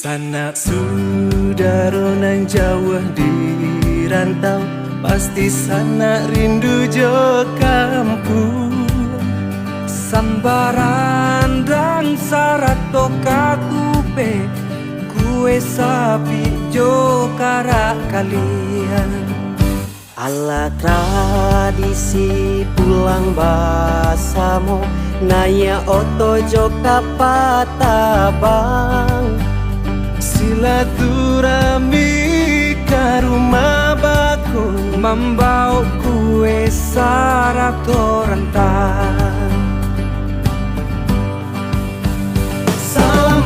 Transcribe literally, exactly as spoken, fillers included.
Sanak sudaro nan jauah di rantau, pasti sanak rindu jo kampuang. Sambarandang sarato katupek, kue sapi jo karak kaliang. Alah tradisi pulang basamo, naiak oto jo kapatabang. Silaturahmi ka rumah bakun, mambaok kue sarato rantang. Salam